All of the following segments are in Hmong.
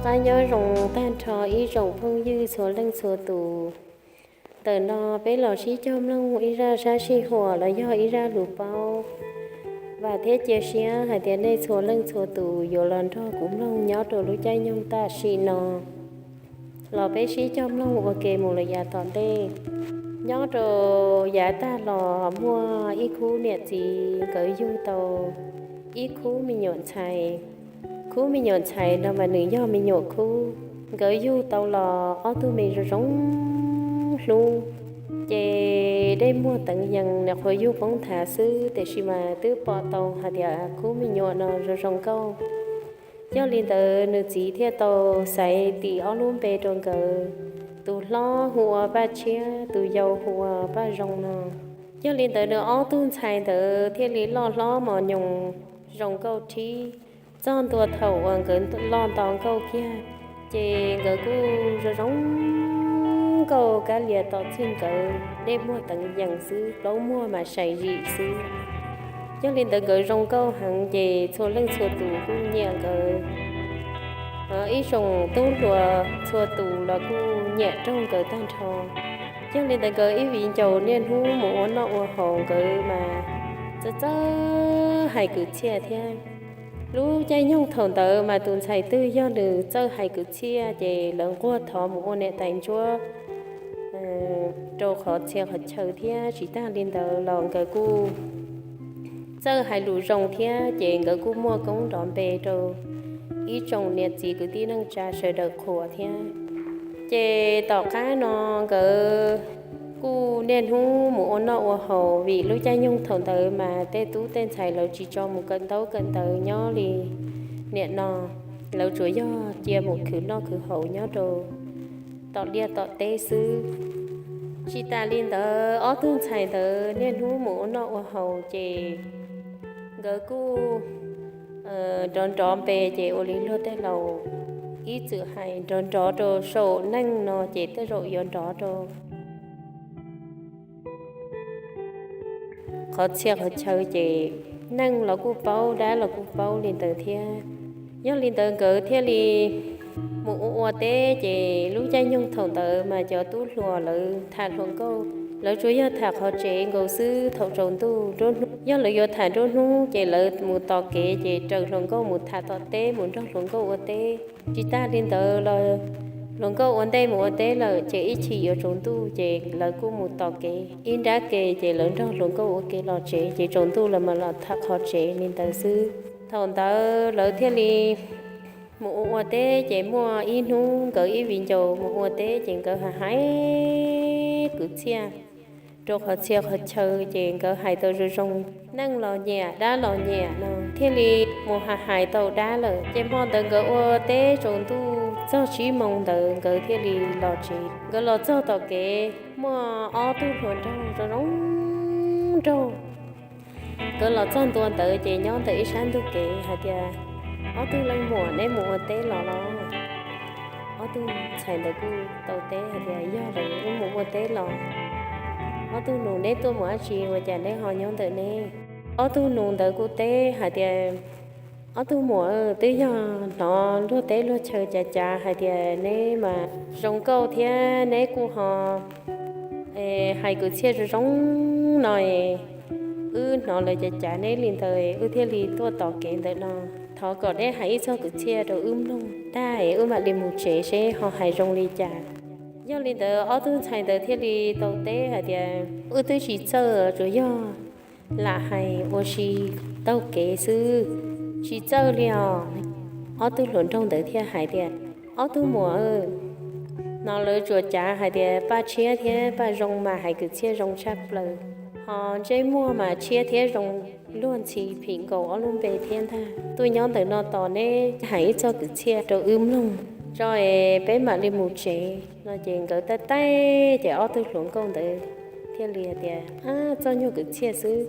Qab nyob zoo tag nrho ib tsoom phooj ywg txhua leej txhua tus. Ntawm no peb los sib cog mloog ib zaj sab sij huam los yog ib zaj lus paub, vam thiab cia siab hais tias nej txhua leej txhua tus yuav los nrog kuv mloog nyob rau lub caij nyoog tam sim no. Los peb sib cog mloog ua ke mus lawm yav tom ntej. Nyob rau yav tag los muaj ib khub niam txiv nkawd yug tau ib khub me nyuam ntxhais. Khub me nyuam ntxhais no mas nws yog me nyuam khub. Nkawd yug tau los ob tug me zoo zoo hlub, ces dej muag teev yees, nyuam qhuav yug poob nthav xwb tiam sis mas twb pom tau hais tias khub me nyuam no zoo zoo nkauj. Yog li ntawd nws txiv thiaj tau xaiv tis ob lub npe rau nkawd, tus hlob hu ua Paj Tshiab, tus yau hu ua Paj Zoo no. Yog li ntawd nws ob tug ntxhais ntawd thiaj li loj hlob mos nyoos zoo nkauj thib. Txog ntua thaum uas nkawd loj nto nkauj kiag, ces nkawd kuj zoo zoo nkauj kab lias tom txij nkawd, dej muag teev yees xwb, plaub muag mas sai zim xwb. Yog li ntawd nkawd zoo nkauj heev ces txhua leej txhua tus kuj nyiam nkawd. Ib tsoom tub hluas txhua tus los kuj nyiam raug nkawd tag nrho. Yog li ntawd nkawd ib viv ncaus niaj hnub mus ua noj ua haus, nkawd mas txawj txawj hais kwv txhiaj thiab. Lub caij nyoog thaum ntawd mas tus ntxhais twg yog nws txawj hais kwv txhiaj ces lawv nquag thov mus ua niam tais ntsuab rau qhov txhia qhov chaw thiab. Tsis tag li ntawd los nkawd kuj txawj hais lus zoo thiab, ces nkawd kuj muaj koob nrov npe rau ib tsoom niam txiv kwv tij neej tsa sawv daws qhuas thiab. Ces tom qab no nkawd kuj niaj hnub mus ua noj ua haus, vim lub caij nyoog thaum ntawd mas tej tub tej ntxhais lawv tsis tso mus kawm ntaub kawm ntawv nyob li nim no, lawv tsuas yog cia mus khwv noj khwv haus nyob rau tom liaj tom teb xwb. Tsis tas li ntawd ob tug ntxhais ntawd niaj hnub mus ua noj ua haus ces nkawd kuj nrov nrov npe, ces ua li luag tej laus ib txwm hais, nrov nrov rau saum neej no ces tej zaum yuav nrov rau qhov txhia qhov chaw, ces neeg los kuj paub, dab los kuj paub li ntawd thiab. Yog li ntawd nkawd thiaj li mus ua ua teb, ces lub caij nyoog thaum ntawd mas cov tub hluas lawv tham hluas nkauj, lawv tsuas yog tham qhov tsev nkaus xwb. Thaum tsaus ntuj, yog lawv yuav tham nruab hnub ces lawv mus tos kev, ces raws hluas nkauj mus tham tom teb, mus nrog hluas nkauj ua teb. Tsis tag li ntawd los hluas nkauj ua ntej mus ua teb lawm, ces ib chim yuav tsaus ntuj ces lawv kuj mus tos kev ib nrab ke, ces lawv nrog hluas nkauj ua ke los tsev, ces tsaus ntuj lawv mam los tham qhov tsev li ntawd xwb. Thaum ntawd lawv thiaj li mus ua ua teb, ces muaj ib hnub nkawd ib viv ncaus mus ua teb, ces nkawd hais hais kwv txhiaj rau qhov txhia qhov chaw, ces nkawd hais tau zoo zoo, neeg los nyiam, dab los nyiam no, thiaj li mus hais hais tau dab lawm. Ces hmo ntawd nkawd ua teb tsaus ntuj txog tsib moos ntawd nkawd thiaj li los tsev. Nkawd los txog tom kev muaj ob tug hluas nraug zoo zoo nraug. Nkawd los txog ntua ntawd ces nyob ntawm ib sab ntug kev hais tias, Ob tug leej muam, neb mus ua teb los los? Ob tug ntxhais ntawd kuj tau teb hais tias, Yog lawm, wb mus ua teb los. Ob tug nus, neb tuaj mus dab tsi ua cas neb ho nyob ntawm neb? Ob tug nus ntawd kuj teb hais tias, Ob tug muam, twb yog hnov luag teb luag chaw cav cav hais tias neb mas zoo nkauj thiab neb kuj ho hais kwv txhiaj zoo zoo no, wb hnov lawv cav cav neb li ntawd wb thiaj li tuaj tos kev ntawm no. Thov kom neb hais ib txog kwv txhiaj rau wb mloog tag wb mam li mus tsev seb ho hais zoo li cas. Yog li ntawd ob tug ntxhais ntawd thiaj li tau teb hais tias, Wb twb tsis txawj, tsuas yog lam hais ua si taug kev xwb, tsis txawj li os. Ob tug hluas nraug ntawd thiaj hais tias, Ob tug muam, hnov lawv tsuas cav hais tias Paj Tshiab thiab Paj Zoo mas hais kwv txhiaj zoo tshaj plaws, ho ntsej muag mas tshiab thiab zoo luag ntxhi phim nkaus ob lub npe thiab ntag. Tuaj nyob ntawm no tos neb hais ib txog kwv txhiaj rau wb mloog tso es peb mam li mus tsev no. Ces nkawd taij taij ces ob tug hluas nkauj ntawd thiaj li hais tias, Ab, txoj nyuag kwv txhiaj xwb,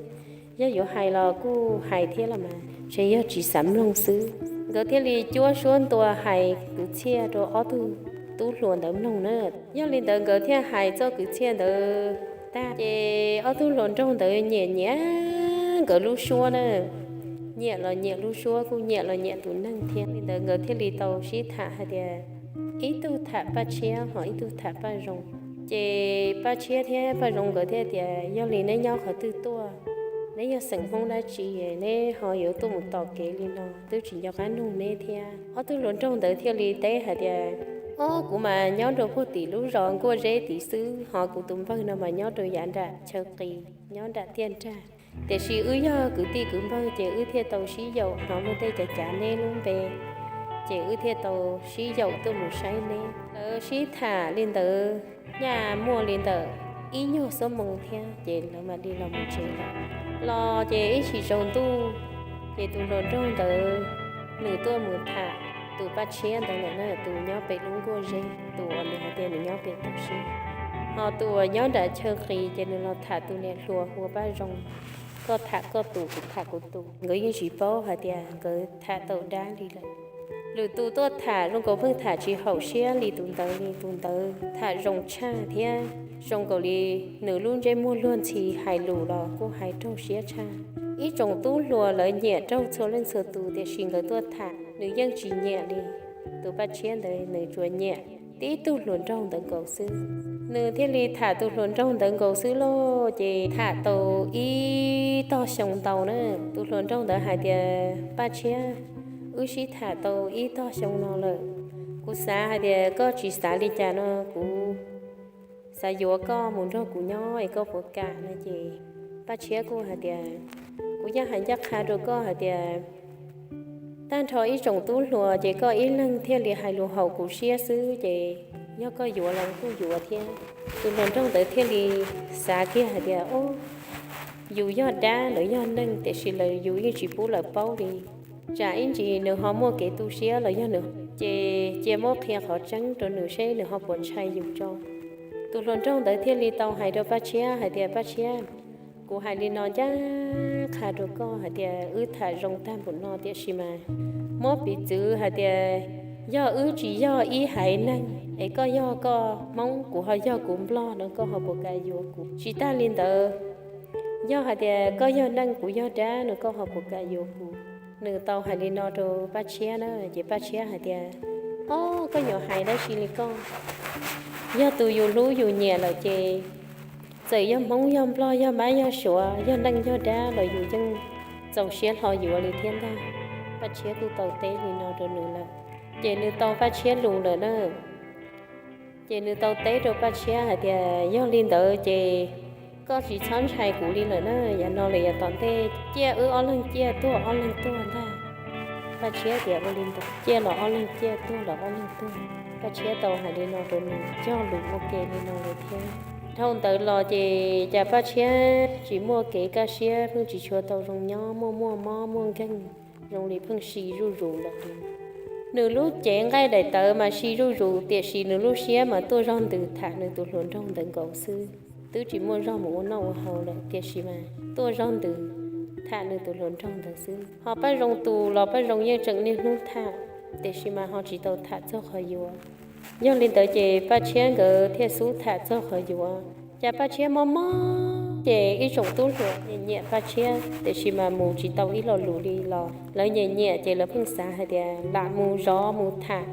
yog yuav hais los kuj hais thiab los mas, ntshe yog tsis xav mloog xwb. Nkawd thiaj li cuab suab ntua hais kwv txhiaj rau ob tug tub hluas ntawd mloog na. Yog li ntawd nkawd thiaj hais txoj kwv txhiaj ntawd tag ces ob tug hluas nraug ntawd nyiam nyiam nkawd lub suab na. nyiam los nyiam lub suab, kuj nyiam los nyiam tus neeg thiab. Li ntawd nkawd thiaj li tau sib tham hais tias ib tug tham Paj Tshiab ho ib tug tham Paj Zoo. Ces Paj Tshiab thiab Paj Zoo nkawd thiaj tias, yog li neb nyob qhov twg tuaj, neb yog xeem Hmoob dab tsi, neb ho yuav tuaj mus tos kev li no, twb tsis nco qab nug neb thiab. Ob tug hluas nraug ntawd thiaj li teb hais tias, ob, kuv mas nyob rau puag tim lub zos Nkuaj Zeb tid xwb, ho kuv tus npawg no mas nyob rau yav nram chaw qis, nyob nram tiaj nrag. Tiam sis wb yog kwv tij kwv npawg ces wb thiaj tau sib yaum hnov luag tej cav cav neb lub npe, ces wb thiaj tau sib yaum tuaj mus saib neb. Lawv sib tham li ntawd nyaj muaj li ntawm ib nyuag xuab moos thiab ces lawv mam li los mus tsev lawm. Los ces ib chim tsaus ntuj, ces tus hluas nraug ntawd nws tuaj mus tham tus Paj Tshiab ntawd lawm na, tus nyob pem lub Nkuaj Zeb, tus uas nws hais tias nws nyob pem toj siab. Ho tus uas nyob nram chaw qis ces nws los tham tus niam hluas hu ua Paj Zoo. Koj tham koj tus, kuv tham kuv tus, nkawd yeej tsis paub hais tias nkawd tham tau dab li lawm. Lwm tus tuaj tham zoo nkaus pheej tham tsis haum siab li tus ntawd li, tus ntawd tham zoo tshaj thiab zoo nkaus li nws lub ntsej muag luag ntxhi, hais lus los kuj hais raug siab tshaj. Ib tsoom tub hluas lawv nyiam raug txhua leej txhua tus, tiam sis nkawd tuaj tham nws yeej tsis nyiam li. Tus Paj Tshiab ntawd nws tsuas nyiam tib tug hluas nraug ntawd nkaus xwb. Nws thiaj li tham tus hluas nraug ntawd nkaus xwb lauj, ces tham tau ib tog xyoo ntau na. Tus hluas nraug ntawd hais tias, Paj Tshiab, wb sib tham tau ib tog xyoo no lawm, kuv xav hais tias koj tsis xav li cas no, kuv xav yuav koj mus nrog kuv nyob es koj puas kam no. Ces Paj Tshiab kuj hais tias, kuv yeej hais ncaj qha rau koj hais tias tag nrho ib tsoom tub hluas ces koj ib leeg thiaj li hais lus haum kuv siab xwb, ces yog koj yuav los kuj yuav thiab. Tus hluas nraug ntawd thiaj li xav kiag hais tias, o, yus yog dab lawv yog neeg, tiam sis lawv yus yeej tsis pub lawv paub li. Tsam ib ntsis nws ho muaj kev tu siab los yog nws, ces cia muab qhia qhov tseeb rau nws seb nws ho puas ntshai yus tso. Tus hluas nraug ntawd thiaj li tau hais rau Paj Tshiab hais tias, Paj Tshiab, kuv hais li no ncaj qha rau koj hais tias wb tham zoo tag npaum no, tiam sis mas muab piv txwv hais tias yog wb tsis yog ib haiv neeg es koj yog koj Hmoob, kuv ho yog kuv Nplog no, koj ho puas kam yuav kuv? Tsis tag li ntawd, yog hais tias koj yog neeg kuv yog dab no, koj ho puas kam yuav kuv? Nws tau hais li no rau Paj Tshiab na, ces Paj Tshiab hais tias, o, koj yuav hais dab tsi li koj? Yog tus yus hlub yus nyiam lawm ces txawm yog Hmoob yog Nplog yog Mab yog Suav, yog neej yog dab los yus yeej txaus siab hlo yuav li thiab ntag. Paj Tshiab kuj tau teb li no rau nws lawm, ces nws tau Paj Tshiab lus lawm na. Ces nws tau teb rau Paj Tshiab hais tias, yog li ntawd ces koj tsis txhob ntshai kuv li lawm na, yav no lawm yav tom ntej ciaj wb ob leeg ciaj tuag ob leeg tuag ntag. Paj Tshiab tias, ua li ntawd, ciaj los ob leeg ciaj, tuag los ob leeg tuag. Paj Tshiab tau hais li no rau nws cog lus ua ke li no lawm thiab. Dhau ntawd los ces cas Paj Tshiab tsis muaj kev kaj siab, pheej tsis tshua tau zoo nyob, muaj muaj mob muaj nkeeg, zoo li pheej si zuj zus lawm. Nws lub cev nqaij daim tawv mas si zuj zus, tiam sis nws lub siab mas tuaj zog ntws tham nws tus hluas nraug ntawd nkaus xwb. Twb tsis muaj zog mus ua noj ua haus lawm, tiam sis mas tuaj zog ntws tham nws tus hluas nraug ntawd xwb. Ho Paj Zoo tus los Paj Zoo yeej tseem niaj hnub tham, tiam sis mas ho tsis tau tham txog qhov yuav. Yog li ntawd ces Paj Tshiab nkawd thiaj xub tham txog qhov yuav. Cas Paj Tshiab mob mob ces ib tsoom tub hluas nyiam nyiam Paj Tshiab, tiam sis mas mus tsis tau ib lo lus li los lawv nyiam nyiam ces lawv pheej xav hais tias lam mus zov mus tham,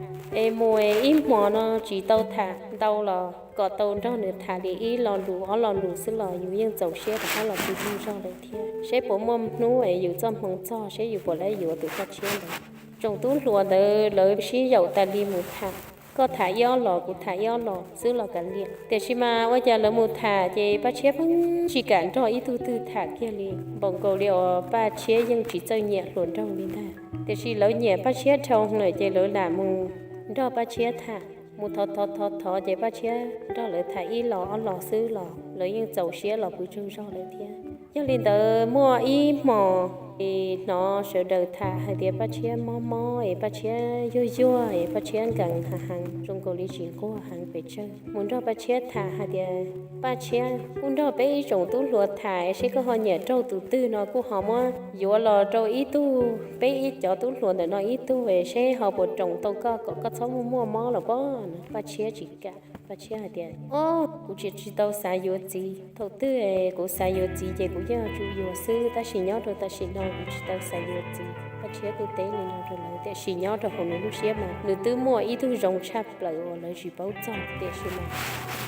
es mus es ib hmo no tsis tau tham ntau los kom tau nrog nws tham li ib lo lus ob lo lus xwb los yus yeej txaus siab rov qab los pw tsaug zog lawm thiab, seb puas muaj hnub es yus txoj hmoo txog seb yus puas laib yuav tus Paj Tshiab ntawd. Tsoom tub hluas ntawd lawv sib yaum tas li mus tham, koj tham ib ob los kuv tham ib ob los xwb los kav liam. Tiam sis mas ua cas lawv mus tham ces Paj Tshiab pheej tsis kam nrog ib tug twg tham kiag li, npaum nkaus li uas Paj Tshiab yeej tsis txawj nyiam hluas nraug li ntag. Tiam sis lawv nyiam Paj Tshiab dhau lawm ces lawv lam mus nrog Paj Tshiab tham, mus thov thov thov thov ces Paj Tshiab nrog lawv tham ib los ob los xwb los lawv yeej txaus siab los pw tsaug zog lawm thiab. Yog li ntawd muaj ib hmos es hnov sawv daws tham hais tias Paj Tshiab mob mob es Paj Tshiab yuag yuag es Paj Tshiab nkees heev heev, zoo nkaus li tsis nquag heev pes tsawg. Mus nrog Paj Tshiab tham hais tias, Paj Tshiab, kuj nrog peb ib tsoom tub hluas tham seb koj ho nyiam raug tus twg no kuj ho muab yuav los rau ib tug, peb ib cov tub hluas ntawm no ib tug seb ho puas roos tau koj kom koj txhob muaj muaj mob los pob no. Paj Tshiab tsis kam. Paj Tshiab hais tias, O, kuv tsis, tsis tau xav yuav txiv. Thaum twg kuv xav yuav txiv ces kuv yeej yuav tsum yuav xwb, tab sis nyob rau tam sim no kuv tsis tau xav yuav txiv. Paj Tshiab kuj teb li no rau lawv, tiam sis nyob rau hauv nws lub siab mas nws twb muaj ib tug zoo tshaj plaws uas lawv tsis paub txog, tiam sis mas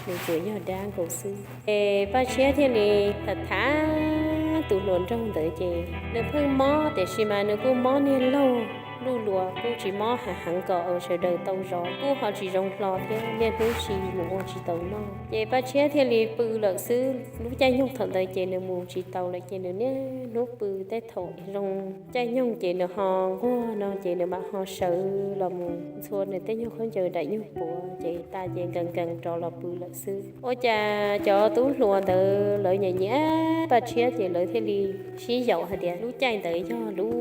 nws tsuas yog dab nkaus xwb. Es Paj Tshiab thiaj li tham tham tus hluas nraug ntawd ces nws pheej mob, tiam sis mas nws kuj mob niag laug luj luas, kuj tsis mob heev heev kom sawv daws tau zov, kuj ho tsis zoo hlo thiab, niaj hnub si mus ua tsis tau noj. Ces Paj Tshiab thiaj li pw lawm xwb. Lub caij nyoog thaum ntawd ces nws mus tsis tau lawm ces nws niaj hnub pw. Tej thaum zoo caij nyoog ces nws ho nquag no ces nws mam ho sawv los mus ntxhua nws tej nyuag khaub ncaws daim nyuag puav ces tas ces nkees nkees rov los pw lawm xwb. Ua cas cov tub hluas ntawd lawv nyiam nyiam Paj Tshiab ces lawv thiaj li sib yaum hais tias lub caij ntawd yog lub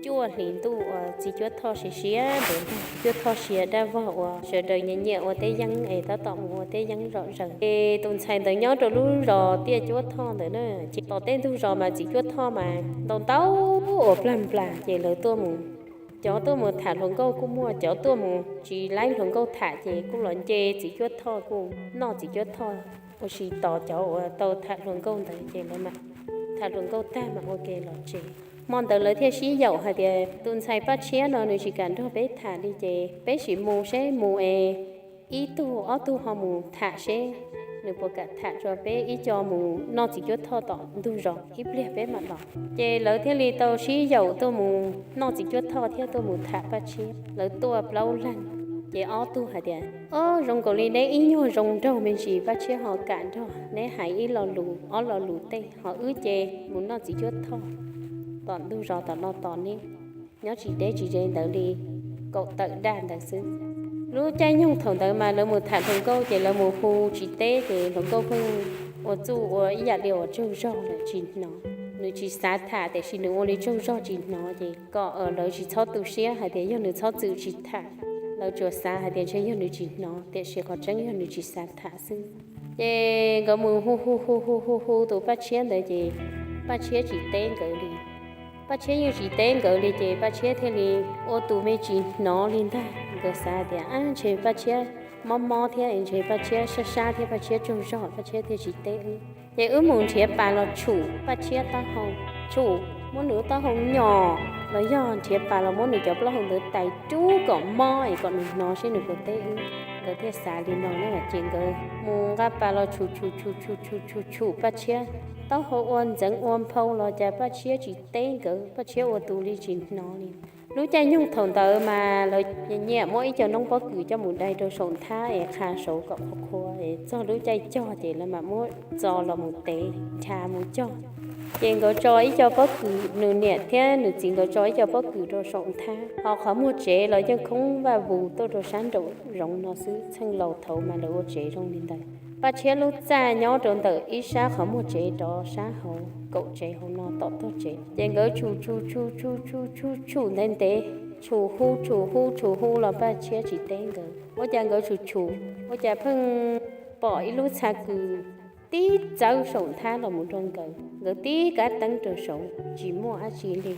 cuaj hlis ntuj uas txiv cuab thoj siav siav ntawd ntag, cuab thoj siav daj vog uas sawv daws nyiam nyiam ua teb yeeb es tab tom mus ua teb yeeb zom zaws. Ces tus ntxhais ntawd nyob rau lub zos tiaj cuab thoj ntawd na, ces tom tej ntug zos mas txiv cuab thoj mas ntau ntau uas plag nplas ces lawv tuaj mus, cov tuaj mus tham hluas nkauj kuj muaj, cov tuaj mus tsis laib hluas nkauj tham ces kuj los nce txiv cuab thoj kuj noj txiv cuab thoj, ua si tos cov uas tau tham hluas nkauj ntawd ces lawv mam tham hluas nkauj tag mam ua ke los tsev. Hmo ntawd lawv thiaj sib yaum hais tias tus ntxhais Paj Tshiab no nws tsis kam nrog peb tham li ces peb sim mus seb mus es ib tug ob tug ho mus tham seb nws puas kam tham tso, peb ib co mus noj txiv cuab thoj tom ntug zos ib pliag peb mam los. Ces lawv thiaj li tau sib yaum tuaj mus noj txiv cuab thoj thiab tuaj mus tham Paj Tshiab. Lawv tuaj plaub leeg, ces ob tug hais tias, O, zoo nkaus li neb ib nyuag zoo nraug me ntsis, Paj Tshiab ho kam nrog neb hais ib lo lus ob lo lus tej, ho wb ces mus noj txiv cuab thoj tom ntug zos tom no tos neb, nyob tsis deb tsis ze ntawd li kaum tawm daj ntawd xwb. Lub caij nyoog thaum ntawd mas lawv mus tham hluas nkauj ces lawv mus hu tsis teb ces hluas nkauj pheej ua txuj ua ib yam li uas tsaug zog lawm tsis hnov. Nws tsis xav tham tiam sis nws ua li tsaug zog tsis hnov ces kom lawv tsis txhob tu siab hais tias yog nws txhob txwm tsis tham. Lawv tsuas xav hais tias ntshe yog nws tsis hnov tiam sis qhov tseeb yog nws tsis xav tham xwb. Ces nkawd mus hu hu hu hu hu hu tus Paj Tshiab ntawd ces Paj Tshiab tsis teb nkawd li. Paj Tshiab yeej tsis teb nkawd li ces Paj Tshiab thiaj li ua tus me tsis hnov li ntag. Nkawd xav tias, A, ntshe Paj Tshiab mob mob thiab ntshe Paj Tshiab sab sab thiab Paj Tshiab tsaug zog Paj Tshiab thiaj tsis teb wb. Ces wb mus nrhiav pas los tshum Paj Tshiab taub hau, tshum muab nws lub taub hau nyom los yog nrhiav pas los muab nws cov plaub hau ntawd tais rub kom mob es kom nws hnov seb nws puas teb wb. Nkawd thiaj xav li no na ces nkawd mus nqa pas los tshum tshum tshum tshum tshum tshum tshum Paj Tshiab taub hau ua ntxeev ua nphau los cas Paj Tshiab tsis teb nkawd, Paj Tshiab ua tus li tsis hnov li. Lub caij nyoog thaum ntawd mas lawv nyiam nyiam muab ib co noob pob kws coj mus dai rau saum nthab es qha saud kom qhuav qhuav es txog lub caij cog ces lawv mam muab txo los mus tev ncha mus cog. Ces nkawd tso ib co pob kws, nws niam thiab nws txiv nkawd tso ib co pob kws rau saum nthab, ho qhov muag tsev los yeej khoob vaj vus tuaj rau sab nraum zoov no xwb. Txheej laus thaud mas lawv ua tsev zoo li ntawd. Paj Tshiab lub txaj nyob rau ntawm ib sab qhov muag tsev rov sab hauv kaum tsev hauv no tom tog tsev. Ces nkawd tshum tshum tshum tshum tshum tshum tshum ntev ntev, tshum hu tshum hu tshum hu los Paj Tshiab tsis teb nkawd. Ua cas nkawd tshum tshum, ua cas pheej pom ib lub txha kws tib txawb saum nthab los mus rau nkawd. Nkawd tib kab teeb rau saud tsis muaj dab tsi li.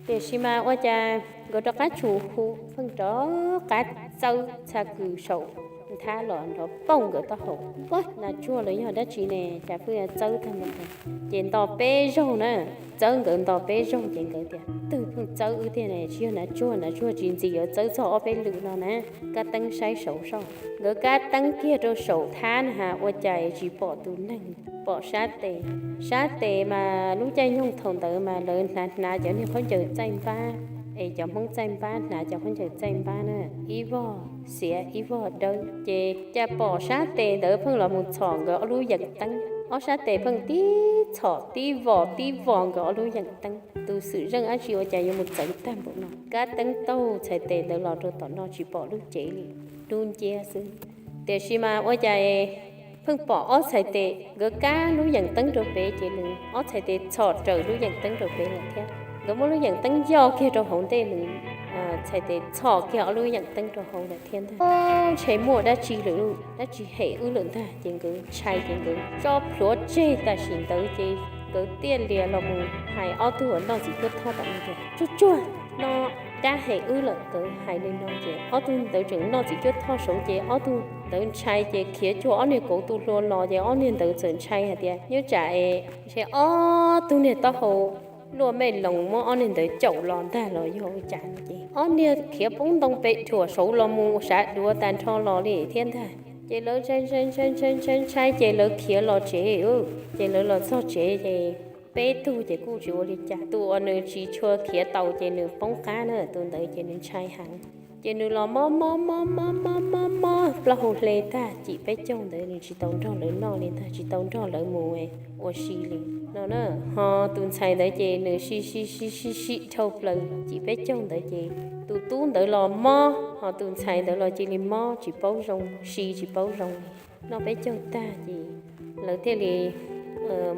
Tiam sis mas ua cas nkawd rov qab tshum hu pheej rov qab txawb txha kws saum nthab los nrov pooj nkawd taub hau. Ua, nas tsuag los yog dab tsi ne, cas pheej txawb tag npaum ntawd. Ces nto peb zaug na, txawb nkawd nto peb zaug ces nkawd tias, Twg pheej txawb wb tiag ne, tsis yog nas tsuag, nas tsuag tsis ntxim yuav txawb txog ob peb lwm no na. Kab teeb saib saud soj. Nkawd kab teeb kiag rau saum thab na has ua cas tsis pom tus neeg, pom sab tes. Sab tes mas lub caij nyoog thaum ntawd mas lawv hnav hnav cov niag khaub ncaws txaij npab, es cov Hmoob txaij npab hnav cov khaub ncaws txaij npab na, ib vog xiav ib vog dawb. Ces cas pom sab tes ntawd pheej los mus txhom nkawd ob lub yeem teeb, ob sab tes pheej tib txhom tib vos tib vos nkawd ob lub yeem teeb. Tus xwm zeej dab tsi ua cas yuav mus txawv tag npaum no. Kab teeb taug txhais tes ntawd los rau tom no tsis pom lub cev li, dub nciab xwb. Tiam sis mas ua cas pheej pom ob txhais tes, nkawd kab lub yeem teeb rau pem ces nws ob txhais tes txhom raws lub yeem teeb rau pem lawm thiab. Nkawd muab lub yeem teeb yoj kiag rau hauv ntej nws, txhais tes txhom kiag ob lub yeem teeb rau hauv lawm thiab ntag. Ntshe muaj dab tsi lawm, dab tsi hem wb lawm ntag ces nkawd ntshai ces nkawd tso plhuav tseg tam sim ntawd ces nkawd thiaj li los mus hais ob tug uas noj txiv cuab thoj tom no tias, Tsuag tsuag, no dab hem wb lawm. Nkawd hais li no ces ob tug ntawd tseem noj txiv cuab thoj saud ces ob tug ntawd ntshai ces khiav cuag ob niag kauv tu hlua los ces ob niag ntawd txawm ntshai hais tias nyob tsam es ntshe ob tug niag taub hau luaj mej loos muab ob niag ntawd caum los ntag los yog ua cas no ces ob niag khiav poob ntoo pem dhuam saud los mus sav duav tas nrho los li thiab ntag. Ces lawv ntshai ntshai ntshai ntshai ntshai ces lawv khiav los tsev. Ces lawv los txog tsev ces peb tug ces kuj tsis ua li cas. Tus uas nws tsis tshua khiav tau ces nws poob qab na, tus ntawd ces nws ntshai heev. Ces nws los mob mob mob mob mob mob mob plaub hau hle tag, cim peb caug ntawd nws tsis tau nrog lawv noj li ntag, tsis tau nrog lawv mus ua si li no na. Ho tus ntxhais ntawd ces nws si si si si si dhau plaws, cim peb caug ntawd ces tus tub ntawd los mob, ho tus ntxhais ntawd los cia li mob tsis paub zoo, si tsis paub zoo li. Noj peb caug tag ces lawv thiaj li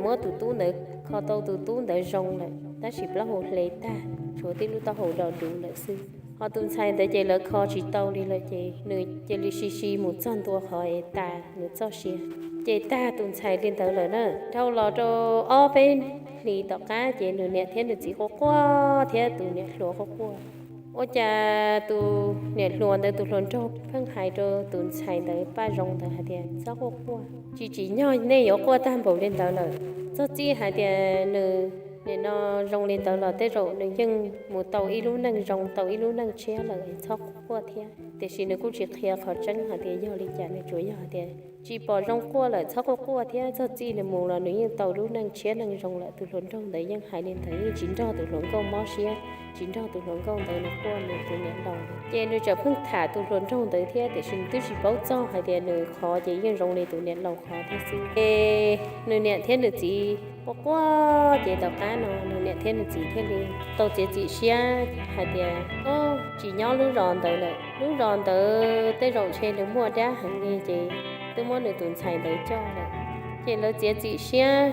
muab tus tub ntawd, kho tau tus tub ntawd zoo lawm tab sis plaub hau hle tag, tshuav tib lub taub hau do duv lawm xwb. Ho tus ntxhais ntawd ces lawv kho tsis tau li lawm ces nws cia li si si mus txog ntua qhov es tas nws txoj sia. Ces tag tus ntxhais li ntawd lawm na. Dhau los rau ob peb hlis tom qab ces nws niam thiab nws txiv quaj quaj thiab tus niam hluas quaj quaj. Ua cas tus niam hluas ntawd tus hluas nraug pheej hais rau tus ntxhais ntawd Paj Zoo ntawd hais tias txhob quaj quaj, tsis tsim nyog nej yuav quaj tag npaum li ntawd lawm. Txog txij hais tias nws nim no zoo li ntawd los tej zaum nws yeej mus tau ib lub neej zoo, tau ib lub neej tshiab lawm, txhob quaj thiab. Tiam sis nws kuj tsis qhia qhov tseeb hais tias yog li cas, nws tsuas yog hais tias tsis pom zoo quaj lawm, txhob quaj quaj thiab, txog txij nws mus los nws yeej tau lub neej tshiab neej zoo lawm. Tus hluas nraug ntawd yeej hais li ntawd, yeej tsis nrog tus hluas nkauj mob siab, tsis nrog tus hluas nkauj ntawd nws quaj nws tus niam laus. Ces nws tseem pheej tham tus hluas nraug ntawd thiab, tiam sis nws twb tsis paub txog hais tias nws qhov ces yeej zoo li tus niam laus qhov thiab xwb. Ces nws niam thiab nws txiv quaj quaj ces tom qab no nws niam thiab nws txiv thiaj li tau txiav txim siab hais tias, o, tsis nyob lub zos ntawd lawm, lub zos ntawd tej zaum ntshe nws muaj dab heev li ces twb muab nws tus ntxhais ntawd coj lawm. Ces lawv txiav txim siab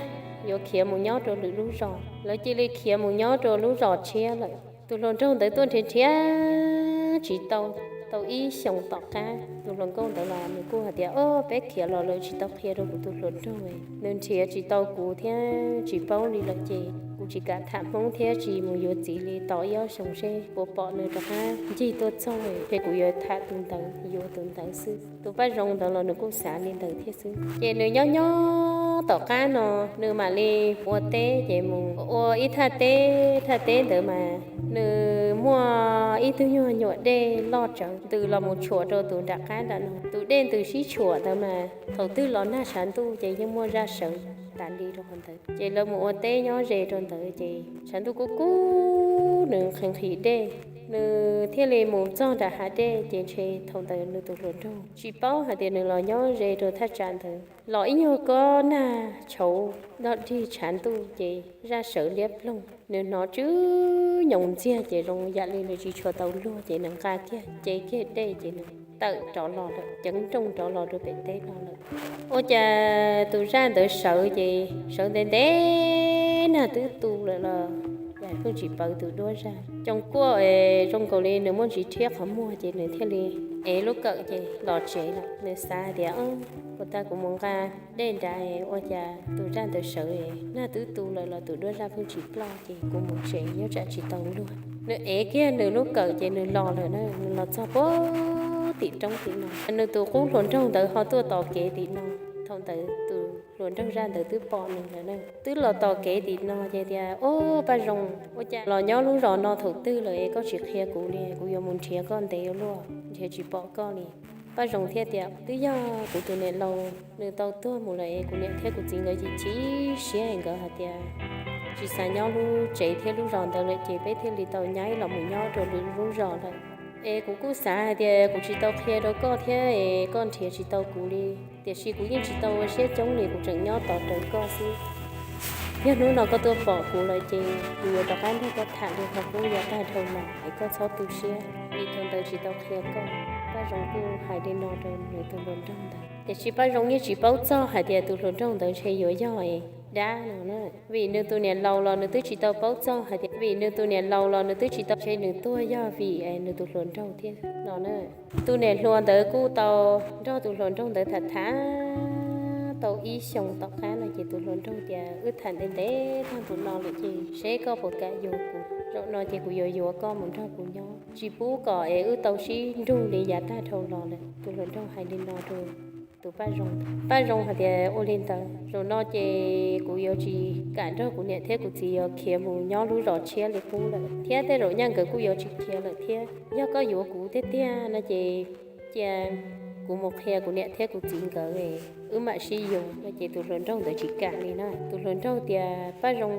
yuav khiav mus nyob rau lwm lub zos, lawv cia li khiav mus nyob rau lub zos tshiab lawm. Tus hluas nraug ntawd tuaj nrhiav nrhiav tsis tau, tau ib xyoos tom qab tus hluas nkauj ntawd los nws kuj hais tias, o, peb khiav los lawv tsis tau qhia rau kuv tus hluas nraug, nws nrhiav tsis tau kuv thiab tsis paub li lawm ces kuv tsis kam tham hmoob thiab tsis mus yuav txiv li, tos ib ob xyoos seb puas pom nws rov qab ncig tuaj txog, ces kuv yuav tham tus ntawd, yuav tus ntawd xwb. Tus Paj Zoo ntawd los nws kuj xav li ntawd thiab xwb. Ces nws nyob nyob tom qab no nws mam li ua teb ces mus ua ib thaj teb, thaj teb ntawd mas nws muaj ib tug nyuag nyuam dej loj tsawv ntws los mus tshuam rau tus nram qab nram no. Tus dej ntws sib tshuam ntawd mas thaum twg los nag tshav ntuj ces yeej muaj zaj sawv tas li rau qhov ntawd. Ces lawv mus ua teb nyob ze rau ntawd ces tshav ntuj kub kub nws nqhis nqhis dej, nws thiaj li mus txog nram hav dej ces ntshe thaum ntawd nws tus hluas nraug tsis paub hais tias nws los nyob ze rau thaj tsam ntawd los ib nyuag kob nag tshauv dog dig tshav ntuj ces zaj sawv liab ploog, nws hnov tsw nyoos ntxiag ces zoo yam li nws tsis tshua tau luag ces nws nqa kiag cev kiag dej ces nws tawm rov los lawm, ceev nrooj rov los rau pem teb no lawm. Ua cas tus zaj ntawd sawv ces sawv ntev ntev nag twb tu lawm los cas pheej tsis pawv tus duab zaj. Coos kuaj es zoo nkaus li nws muaj ntsis rhiab qhov muag ces nws thiaj li ev lub kawm ces los tsev lawm. Nws xav hais tias, o, puas tas kuv mus nqa dej nrad ua cas tus zaj ntawd sawv, nag twb tu lawm los tus duab zaj pheej tsis ploj ces kuv mus tsev nyob tsam tsis tau luag. Nws ev kiag nws lub kawm ces nws los lawm na, nws los txog puag tim roob tim no. Nws tus qub hluas nraug ntawd ho tuaj tos kev tim no. Thaum ntawd tus hluas nraug zaj ntawd twb pom nws lawm na, twb los tos kev tim no ces tias, o, Paj Zoo, ua cas los nyob lub zos no thaum twg lawm es koj tsis qhia kuv li, kuv yuav mus nrhiav koj ntev ua luaj nrhiav tsis pom koj li. Paj Zoo thiaj tias, twb yog kuv tus niam laus nws tau tuag mus lawm es kuv niam thiab kuv txiv nkawd chim chim siab es nkawd hais tias tsis xav nyob lub tsev thiab lub zos ntawd lawm ces peb thiaj li tau nyaib los mus nyob rau lwm lub zos lawm. Es kuv kuj xav hais tias kuv tsis tau qhia rau koj thiab es koj nrhiav tsis tau kuv li, tiam sis kuv yeej tsis tau ua siab coob li, kuv tseem nyob tos rawv koj xwb. Yog hnub no koj tuaj pom kuv lawm ces kuv yuav rov qab nrog koj tham li qhov qub yav tag dhau los es koj txhob tu siab vim thaum ntawd tsis tau qhia koj. Paj Zoo kuj hais li no rau nws tus hluas nraug ntawd, tiam sis Paj Zoo yeej tsis paub txog hais tias tus hluas nraug ntawd ntshe yuav yog dab no na, vim nws tus niam laus los nws twb tsis tau paub txog hais tias, vim nws tus niam laus los nws twb tsis tau, ntshe nws tuag yog vim nws tus hluas nraug thiab no na. Tus niam hluas ntawd kuj tau nrog tus hluas nraug ntawd tham tham tau ib xyoos tom qab no ces tus hluas nraug tias, wb tham ntev ntev tag npaum no lawm ces seb koj puas kam yuav kuv. Zaum no ces kuv yuav yuav koj mus nrog kuv nyob, tsis pub kom es wb tau sib nrug li yav tag dhau los lawm. Tus hluas nraug hais li no rau tus Paj Zoo. Paj Zoo hais tias, Ua li ntawd zaum no ces kuv yuav tsis kam nrog kuv niam thiab kuv txiv yuav khiav mus nyob lub zos tshiab li qub lawm, thiab tej zaum nyaj nkawd kuj yuav tsis khiav lawm thiab. Yog koj yuav kuv tiag tiag no ces cia kuv mus qhia kuv niam thiab kuv txiv nkawd, wb mam sib yuav no. Ces tus hluas nraug ntawd tsis kam li na. Tus hluas nraug tias, Paj Zoo,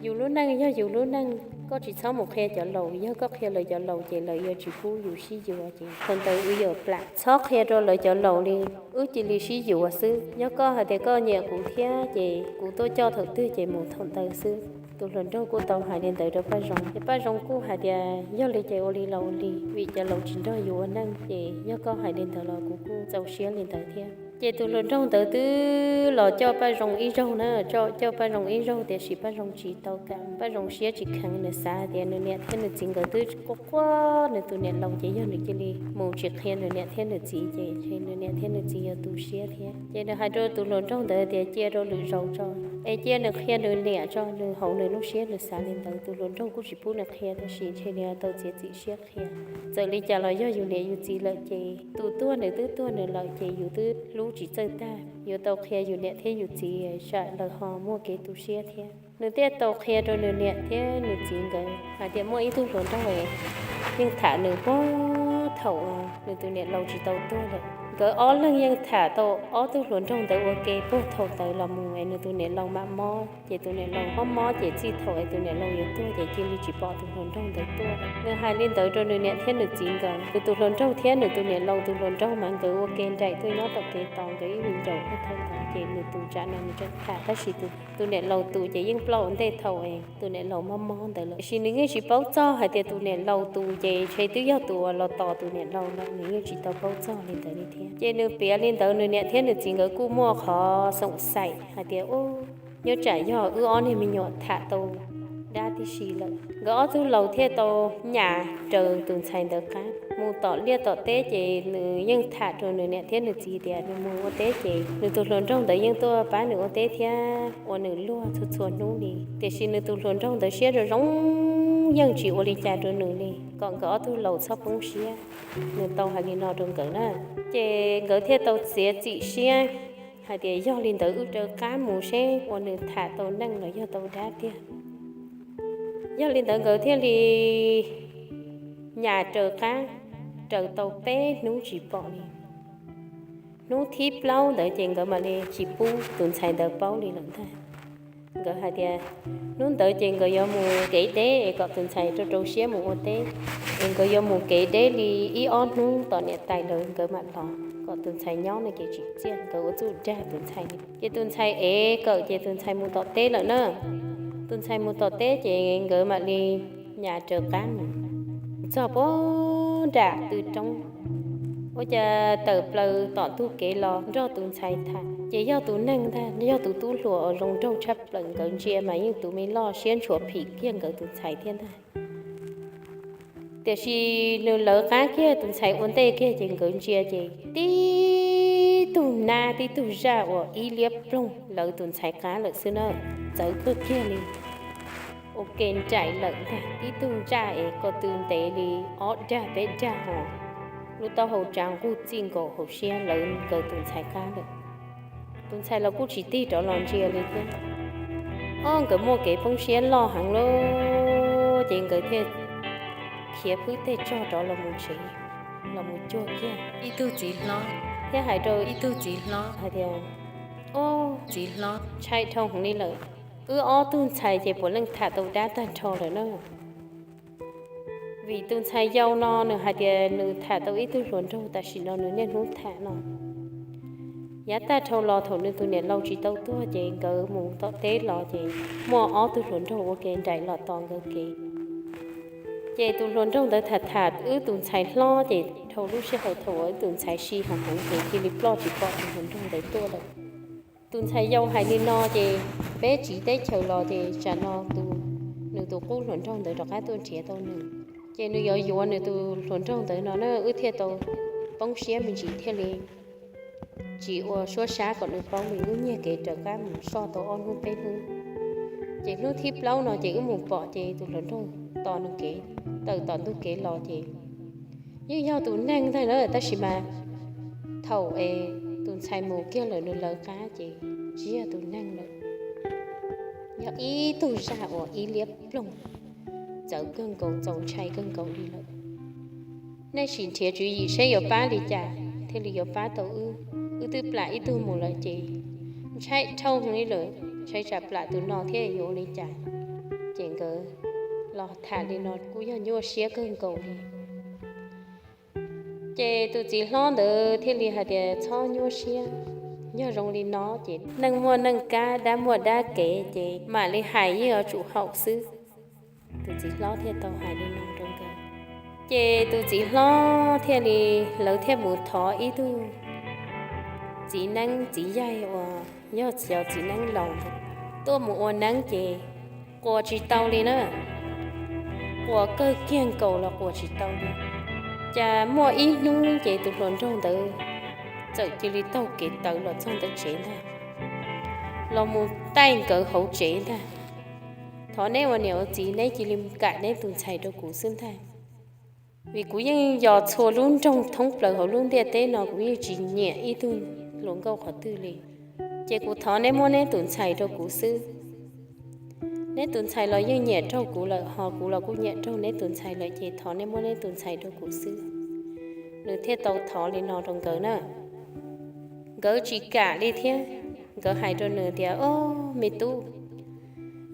yus lub neej yog yus lub neej, koj tsis txhob mus qhia cov laus. Yog koj qhia lawv cov laus ces lawv yuav tsis pub yus sib yuav, ces thaum ntawd wb yuav plam. Txhob qhia rau lawv cov laus li, wb cia li sib yuav xwb. Yog koj hais tias koj nyiam kuv thiab ces kuv tuaj coj thaum twg ces mus thaum ntawd xwb. Tus hluas nraug kuj tau hais li ntawd rau Paj Zoo, ces Paj Zoo kuj hais tias, Yog li ces ua li los ua li, vim cov laus tsis nrog yus ua neej, ces yog koj hais li ntawd los kuv kuj txaus siab li ntawd thiab. Ces tus hluas nraug ntawd twb los coj Paj Zoo ib zaug na, coj Paj Zoo ib zaug, tiam sis Paj Zoo tsis tau kam. Paj Zoo siab tsis kheev, nws xav tias nws niam thiab nws txiv nkawd twb quaj quaj nws tus niam laus, ces yog nws cia li mus tsis qhia nws niam thiab nws txiv ces ntshe nws niam thiab nws txiv yuav tu siab thiab. Ces nws hais rau tus hluas nraug ntawd tias, Cia rau lwm zaus tso, es cia nws qhia nws niam tso, nws hauv nws lub siab nws xav li ntawd. Tus hluas nraug kuj tsis pub nws qhia, tab sis ntshe nws tau txiav txim siab qhia. Txawm li cas los yog yus niam yus txiv lawm ces tus tuag nws twb tuag nws lawm, ces yus twb hlub tsis txawj tag, yuav tau qhia yus niam thiab yus txiv tsam lawv ho muaj kev tu siab thiab. Nws thiaj tau qhia rau nws niam thiab nws txiv nkawd hais tias muaj ib tug hluas nraug yeej tham nws puag thaum nws tus niam laus tsis tau tuag lawm. Nkawd ob leeg yeej tham tau ob tug hluas nraug ntawd ua ke puag thaum ntawd los mus es nws tus niam laus mam mob, ces tus niam laus mob mob ces txij thaum es tus niam laus yuav tuag ces cia li tsis pom tus hluas nraug ntawd tuaj. Nws hais li ntawd rau nws niam thiab nws txiv nkawd. Nws tus hluas nraug thiab nws tus niam laus, tus hluas nraug mas nkawd ua ke nraim tuaj nyob tom kev tos nkawd ib me ncaus puag thaum ntawd, ces nws tus tsam no nws tseem tham, tab sis tus niam laus tus ces yeej ploj ua ntej thaum es tus niam laus mob mob ntawd lawm. Tiam sis nws yeej tsis paub txog hais tias tus niam laus tus ces ntshe twb yog tus uas los tos tus niam laus lawm, nws yeej tsis tau paub txog li ntawd li thiab. Ces nws piav li ntawd nws niam thiab nws txiv nkawd kuj muaj qhov xoom xaim hais tias, Ub, nyob tsam yog wb ob niag me nyuam tham tau dab tib si lawm. Nkawd ob tug laus thiaj tau nyas raws tus ntxhais ntawd qab mus tom liaj tom teb, ces nws yeej tham rau nws niam thiab nws txiv tias nws mus ua teb ces nws tus hluas nraug ntawd yeej tuaj pab nws ua teb thiab ua nws luag txhua txhua hnub li. Tiam sis nws tus hluas nraug ntawd siab zoo zoo, yeej tsis ua li cas rau nws li, kom nkawd ob tug laus txhob poob siab. Nws tau hais li no rau nkawd na, ces nkawd thiaj tau txiav txim siab hais tias, Yog li ntawd wb raws qab mus seb ua nws tham tau neej los yog tau dab tiag. Yog li ntawd nkawd thiaj li nyas raws qab, raws tau peb hnub tsis pom li. Hnub thib plaub ntawd ces nkawd mam li tsis pub tus ntxhais ntawd paub li lawm ntag. Nkawd hais tias hnub ntawd ces nkawd yuav mus kev deb es kom tus ntxhais rau rau siab mus ua teb, es nkawd yuav mus kev deb li ib ob hnub tom niam tais lawv nkawd mam los, kom tus ntxhais nyob no ces tsis txiaj, nkawd ua txuj dag tus ntxhais li. Ces tus ntxhais ev kawm ces tus ntxhais mus tom teb lawm na. Tus ntxhais mus tom teb ces nkawd mam li nyas raws qab mus txog puag nram tw roob. Ua cas tawm plaws tom ntug kev los nrog tus ntxhais tham, ces yog tus neeg ntag, yog tus tub hluas uas zoo nraug tshaj plaws, nkawd ntsia mas yeej tus me loj siab ntshuav phim kiag nkawd tus ntxhais thiab ntag. Tiam sis nws lawv qab kiag tus ntxhais ua ntej kiag ces nkawd ntsia ces tib tug nab tib tug zaj uas ib liab ploog lawv tus ntxhais qab lawm xwb na, txawv kawg kiag li. Ua ke nraim lawm ntag, tib tug ntsaj es ko tw ntev li ob dag peb dag hos, lub taub hau tsa nquj txij nkaus hauv siab lawv nkawd tus ntxhais qab lawm. Tus ntxhais los kuj tsis tig rov los ntsia li thiab. Ob nkawd muaj kev poob siab loj heev lawm ces nkawd thiaj khiav phwb teg tsog rov los mus tsev, los mus cuag kiag ib tug txiv hlob thiab hais rau ib tug txiv hlob hais tias, Ob txiv hlob, ntshai dhau heev li lawm, wb ob tug ntxhais ces puav leej tham tau dab tag nrho lawm na. Vim tus ntxhais yau no nws hais tias nws tham tau ib tug hluas nraug tam sim no nws niaj hnub tham no. Yav tag dhau los thaum nws tus niam laus tsis tau tuag ces nkawd mus tom teb los ces muaj ob tug hluas nraug ua ke nraim los tos nkawd kev. Ces tus hluas nraug ntawd tham tham wb tus ntxhais hlob ces dhau lub sij hawm thaum uas wb tus ntxhais si heev heev ces cia li ploj tsis pom tus hluas nraug ntawd tuaj lawm. Tus ntxhais yau hais li no ces peb tsiv teb chaws los ces tsam no tus, nws tus qub hluas nraug ntawd rov qab tuaj nrhiav tau nws. Ces nws yuav yuav nws tus hluas nraug ntawd no na, wb thiaj tau poob siab me ntsis thiaj li tsis ua suab sab kom nws paub li, wb nyiag kev raws qab mus soj tau ob hnub peb hnub. Ces hnub thib plaub no ces wb mus pom ces tus hluas nraug tos nws kev, tawm tom ntug kev los ces yeej yog tus neeg ntag na, tab sis mas thaum es tus ntxhais mus kiag lawm nws lawv qab ces tsis yog tus neeg lawm, yog ib tug zaj uas ib liab ploog, txawv kawg nkaus, txaus ntshai kawg nkaus li lawm. Nej sim nrhiav tswv yim seb yuav pab li cas thiaj li yuav pab tau wb. Wb twb plam ib tug mus lawm ces ntshai dhau li lawm, ntshai tsam plam tus no thiab yuav ua li cas. Ces nkawd los tham li no kuj yog nyuaj siab kawg nkaus li. Ces tus txiv hlob ntawd thiaj li hais tias txhob nyuaj siab, yog zoo li no ces neej muaj neej kab, dab muaj dab kev, ces mam li hais yeej yuav tsum haum xwb. Tus txiv hlob thiaj tau hais li no rau nkawd. Ces tus txiv hlob thiaj li, lawv thiaj mus thov ib tug txiv neeb txiv yaig uas yog cov txiv neeb laus tuaj mus ua neeb ces quas tsis tau li na. Quas kawg kiag nkaus los quas tsis tau li. Cas muaj ib hnub ces tus hluas nraug ntawd txawm cia li taug kev tawv los txog ntawm tsev ntag, los mus taij nkawd hauv tsev ntag. Thov neb ua niam ua txiv, neb cia li kam neb tus ntxhais rau kuv xwb ntag, vim kuv yeej yos txhua lub nroog thoob plaws hauv lub ntiaj teb no kuv yeej tsis nyiam ib tug hluas nkauj qhov twg li. Ces kuv thov neb muab neb tus ntxhais rau kuv xwb. Neb tus ntxhais los yeej nyiam raug kuv lawm, ho kuv los kuj nyiam raug neb tus ntxhais lawm, ces thov neb muab neb tus ntxhais rau kuv xwb. Nws thiaj tau thov li no rau nkawd na. Nkawd tsis kam li thiab, nkawd hais rau nws tias, Au, me tub,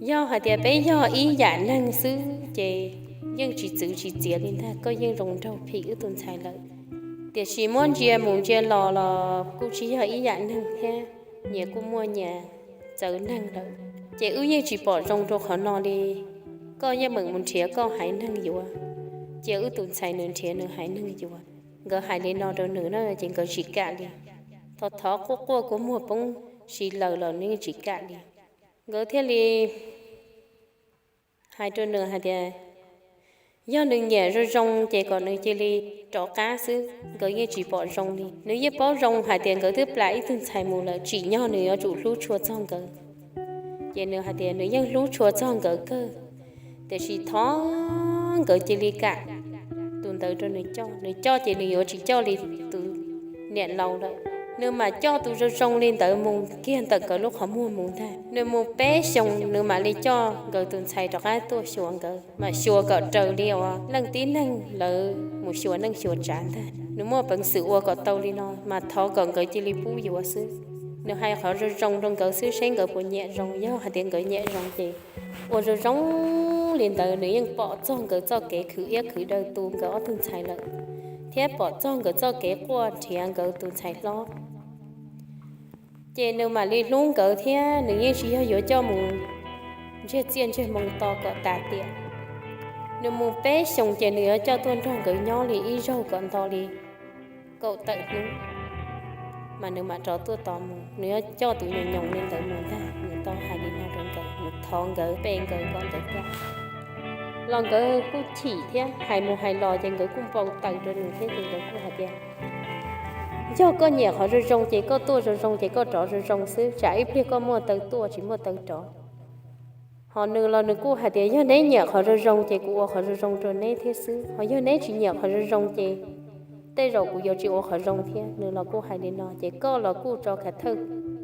yog hais tias peb yog ib yam neeg xwb ces yeej tsis txwv tsis txiav li ntag, koj yeej zoo nraug phim wb tus ntxhais lawm. Tiam sis muab ntsia mus ntsia los los kuj tsis yog ib yam neeg thiab, nyias kuj muaj nyias txawv neeg lawm, ces wb yeej tsis pom zoo rau qhov no li. Koj yeej meem mus nrhiav koj haiv neeg yuav, cia wb tus ntxhais nws nrhiav nws haiv neeg yuav. Nkawd hais li no rau nws na ces nkawd tsis kam li. Thov thov quaj quaj kua muag poob si lawm los nws yeej tsis kam li. Nkawd thiaj li hais rau nws hais tias, yog nws nyiam zoo zoo ces kom nws cia li rov qab xwb, nkawd yeej tsis pom zoo li. Nws yeej paub zoo hais tias nkawd twb plam ib tug ntxhais mus lawm, tsim nyog nws yuav tsum hlub tshua txog nkawd. Ces nws hais tias nws yeej hlub tshua txog nkawd kawg, tiam sis thov nkawd cia li kam tus ntawd rau nws coj. Nws coj ces nws yuav tsis coj li tus niam laus lawm, nws mam coj tus zoo zoo li ntawd mus kiag ntawm nkawd lub qhov muag mus ntag. Nws mus peb xyoos nws mam li coj nkawd tus ntxhais rov qab tuaj xyuas nkawd, mam xyuas kom raws li uas leej tib neeg lawv mus xyuas neej xyuas tsav ntag. Nws muaj peev xwm ua kom tau li no mas thov kom nkawd cia li pub yuav xwb. Nws hais qhov zoo zoo rau nkawd xwb seb nkawd puas nyiam zoo, yog hais tias nkawd nyiam zoo ces ua zoo zoo li ntawd. Nws yeej pom txog nkawd txoj kev khwv iab khwv daw tu nkawd ob tug ntxhais lawm, thiab pom txog nkawd txoj kev quaj nrhiav nkawd tus ntxhais hlob. Ces nws mam li hlub nkawd thiab nws yeej tsis yog yuav coj mus ntsiag txiaj ntsiag moo to kom tas tiam. Nws mus peb xyoos ces nws yuav coj tuaj nrog nkawd nyob li ib zaug kom nto li kaum tawm hnub, mas nws mam rov tuaj tos mus. Nws yuav coj tus nyoos nyoos li ntawd mus ntag. Nws tau hais li no rau nkawd, nws thov nkawd pe nkawd kom nkawd kam. Los nkawd kuj chim thiab, hais mus hais los ces nkawd kuj npau taws rau nws thiab ces nkawd kuj hais tias, yog koj nyiam qhov zoo zoo ces koj tuaj zoo zoo ces koj rov zoo zoo xwb, tsam ib pliag koj muaj taw tuaj tsis muaj taw rov. Ho nws los nws kuj hais tias yog neb nyiam qhov zoo zoo ces kuv ua qhov zoo zoo rau neb thiab xwb, ho yog neb tsis nyiam qhov zoo zoo ces tej zaum kuv yuav tsis ua qhov zoo thiab. Nws los kuj hais li no ces koj los kuj tso khav thawj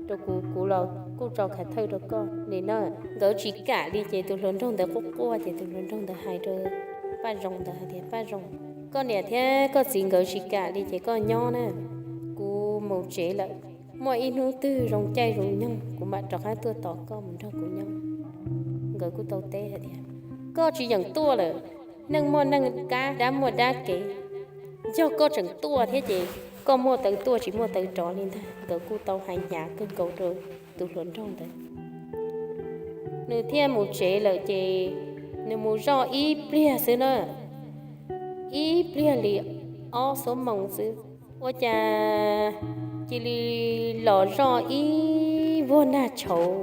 rau kuv, kuv los kuj tso khav thawj rau koj li na. Nkawd tsis kam li ces tus hluas nraug ntawd quaj quaj ces tus hluas nraug ntawd hais rau Paj Zoo ntawd hais tias, Paj Zoo, koj niam thiab koj txiv nkawd tsis kam li ces koj nyob na, kuv mus tsev lawm. Muaj ib hnub twg zoo caij zoo nyoog kuv mam rov qab tuaj tos koj mus nrog kuv nyob. Nkawd kuj tau teb hais tias, koj tsis yeem tuaj lawm, neej muaj neej kab, dab muaj dab kev. Yog koj tseem tuaj thiab ces koj muaj taw tuaj tsis muaj taw rov li ntag. Nkawd kuj tau hais hnyav kawg nkaus rau tus hluas nraug ntawd. Nws thiaj mus tsev lawm ces nws mus zoj ib pliag xwb na, ib pliag li ob xuab moos xwb, ua cas cia li los zoj ib vuag nag tshauv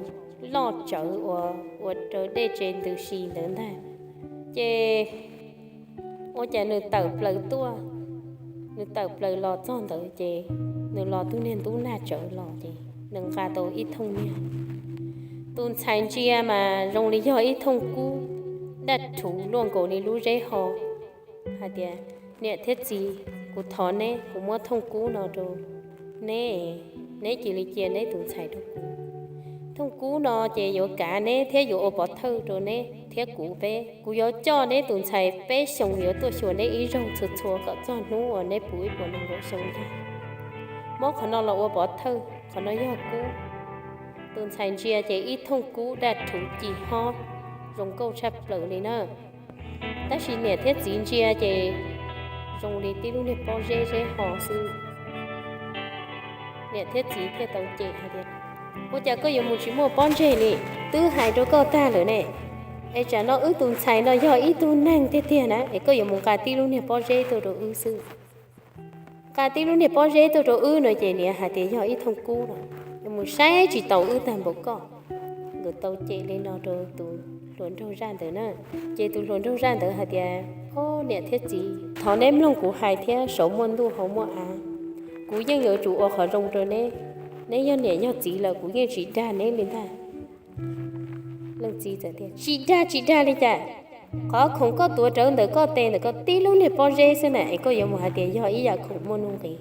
loj tsawv uas ua rau dej tse ntws si ntawd ntag. Ces ua cas nws tawm plaws tuaj, nws tawm plaws los txog ntawd ces nws los tug niag ntub nag tsawv los ces nws nqa tau ib thooj niag. Tus ntxhais ntsia mas zoo li yog ib thooj kub, daj rhuv luaj nkaus li lub zeb ho hais tias, niam thiab txiv, kuv thov neb, kuv muab thooj kub no rau neb, neb cia li cia neb tus ntxhais rau kuv. Thooj kub no ces yuav kav neb thiab yuav ua pov thawj rau neb thiab kuv peb. Kuv yuav coj neb tus ntxhais peb xyoos yuav tuaj xyuas neb ib zaug txhua txhua kom txog hnub uas neb puv ib puas nees nkaum xyoo ntag. Muab qhov no los ua pov thawj, qhov no yog kub. Tus ntxhais ntsia ces ib thooj kub daj rhuv ci hob zoo nkauj tshaj plaws li na. Tab sis niam thiab txiv ntsia ces zoo li tib lub niag pob zeb zeb ho xwb. Niam thiab txiv thiaj tau cem hais tias, ua cas koj yuav mus tsis muaj pob ntseg li? Twb hais rau koj tag lawm ne, es tsam no wb tus ntxhais no yog ib tug neeg tiag tiag na es koj yuav mus nqa tib lub niag pob zeb tuaj rau wb xwb. Nqa tib lub niag pob zeb tuaj rau wb no ces niam hais tias yog ib thooj kub los yuav mus saib tsis taus wb tag npaum koj. Nkawd tau cem li no rau tus hluas nraug zaj ntawd na. Ces tus hluas nraug zaj ntawd hais tias, o, niam thiab txiv, thov neb mloog kuv hais thiab, saum muaj ntuj hauv muaj av, kuv yeej yuav tsum ua qhov zoo rau neb. Neb yog niam yog txiv lawm kuv yeej tsis dag neb li ntag. Leej txiv txawm tias, tsis dag tsis dag li cas? Qhov khoom koj tuav rawv ntawm koj tes ntawm koj tib lub niag pob zeb xwb na es koj yuav mus hais tias yog ib yam khoom muaj nuj nqis.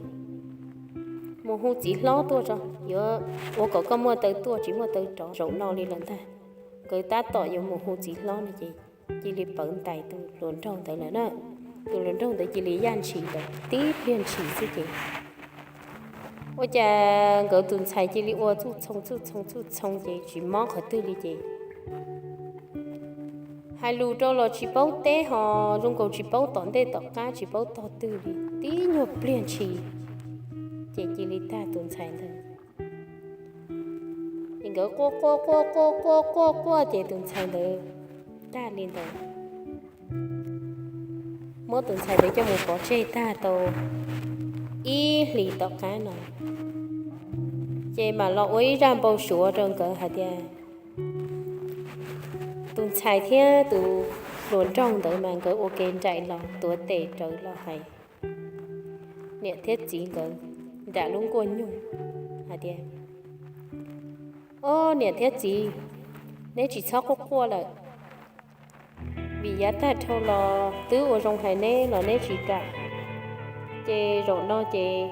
Mus hu txiv hlob tuaj tso, yuav ua kom koj muaj taw tuaj tsis muaj taw rov zaum no li lawm ntag. Nkawd tab tom yuav mus hu txiv hlob no ces cia li pawv ntais tus hluas nraug ntawd lawm na. Tus hluas nraug ntawd cia li yaj ntshis ntawd tib pliag ntshis xwb ces ua cas nkawd tus ntxhais cia li ua txuj txhoo txuj txhoo txuj txhoo ces tsis mob qhov twg li ces hais lus rau los tsis paub teb ho zoo nkaus tsis paub tom ntej tom qab tsis paub tog twg li, tib nyuag pliag ntshis ces cia li tag tus ntxhais ntawd. Ces nkawd quaj quaj quaj quaj quaj quaj quaj ces tus ntxhais ntawd tag li ntawd. Muab tus ntxhais ntawd coj mus pov tseg tag tau ib hlis tom qab no, ces mam los ua ib zaj npau suav rau nkawd hais tias tus ntxhais thiab tus hluas nraug ntawd mas nkawd ua ke nraim los tuav tes rawv los hais niam thiab txiv nkawd nram lub nkuaj nyuj hais tias, o, niam thiab txiv, neb tsis txhob quaj quaj lawm, vim yav tag dhau los twb ua zoo hais neb los neb tsis kam. Ces zaum no ces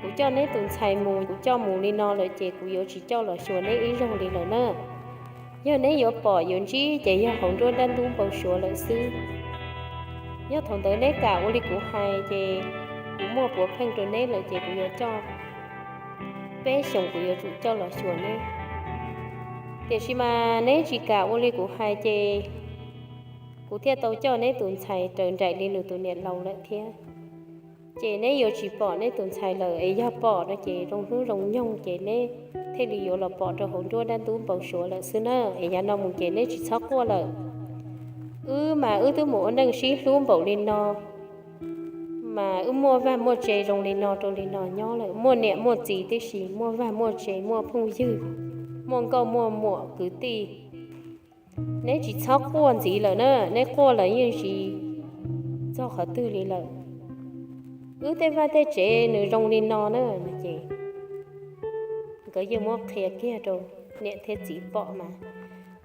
kuv coj neb tus ntxhais mus, kuv coj mus li no lawm ces kuv yuav tsis coj los xyuas neb ib zaug li lawm na. Yog neb yuav pom yuav ntsib ces yog hauv nruab dab ntub npau suav lawm xwb. Yog thaum ntawd neb kam ua li kuv hais ces kuv muaj puav pheej rau neb lawm ces kuv yuav coj, peb xyoos kuv yuav tsum coj los xyuas neb. Tiam sis mas neb tsis kam ua li kuv hais ces kuv thiaj tau coj neb tus ntxhais raws nraim li nws tus niam laus lawm thiab. Ces neb yuav tsis pom neb tus ntxhais lawm es yog pom no ces zoo hnub zoo nyoog ces neb thiaj li yuav los pom rau hauv nruab dab ntub npau suav lawm xwb na. Es yav no mus ces neb tsis txhob quaj lawm. Wb mas wb twb mus ua neej sib hlub npaum li no, mas wb muaj vaj muaj tse zoo li no rau li no nyob lawm, muaj niam muaj txiv tib si, muaj vaj muaj tse, muaj phooj ywg, muaj nkauj muaj muam kwv tij. Neb tsis txhob quaj ntxiv lawm na, neb quaj lawm yeej tsis txog qhov twg li lawm. Wb tej vaj tej tsev nws zoo li no na no ces nkawd yeej muab qhia kiag rau niam thiab txiv pom mas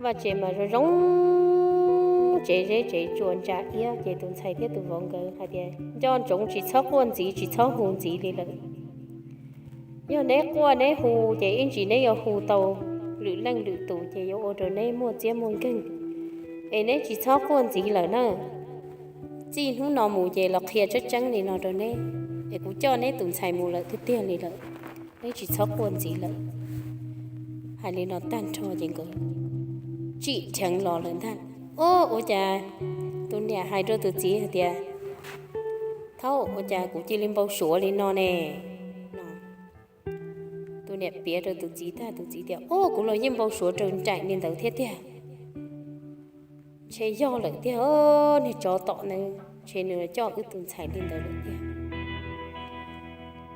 vaj tsev mas zoo zoo, tsev zeb tsev tsuas ntsa iab ces tus ntxhais thiab tus vauv nkawd hais tias nco ntsoov tsis txhob quaj ntxiv tsis txhob hu ntxiv li lawm. Yog neb quaj neb hu ces ib ntsis neb yuav hu tau lwm leej lwm tus ces yuav ua rau neb muaj txiab muaj nkeeg. Es neb tsis txhob quaj ntxiv lawm na. Txij hnub no mus ces los qhia tseeb tseeb li no rau neb, es kuv coj neb tus ntxhais mus lawm tiag tiag li lawm, neb tsis txhob quaj ntxiv lawm. Hais li no tag nrho ces nkawd tsim dheev los lawm ntag. Ob, ua cas tus niam hais rau tus txiv hais tias, thaub, ua cas kuv cia li npau suav li no ne? Tus niam piav rau tus txiv tag tus txiv tias, ob, kuv los yeej npau suav raws nraim li ntawd thiab tiag. Ntshe yog lawm tiag, niag tsov tom ntawd ntshe nws coj wb tus ntxhais li ntawd lawm tiag.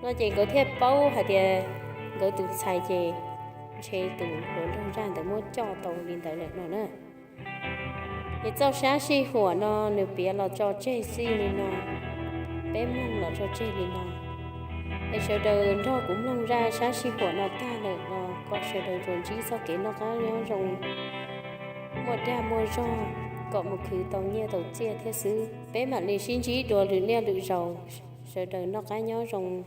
No ces nkawd thiaj paub hais tias nkawd tus ntxhais ces ntshe tus hluas nraug zaj ntawd muab coj tau li ntawd lawm no na. Ces txoj sab sij huam no nws piav los tso tseg xij li no, peb mloog los tso tseg li no. Es sawv daws nrog kuv mloog zaj sab sij huam no tag lawm los kom sawv daws tsuas ntsib txoj kev noj qab nyob zoo, muaj dag muaj zog, kom mus khwv tau nyiaj tau txiaj thiab xwb. Peb mam li sib ntsib dua lwm niaj lwm zaus. Sawv daws noj qab nyob zoo.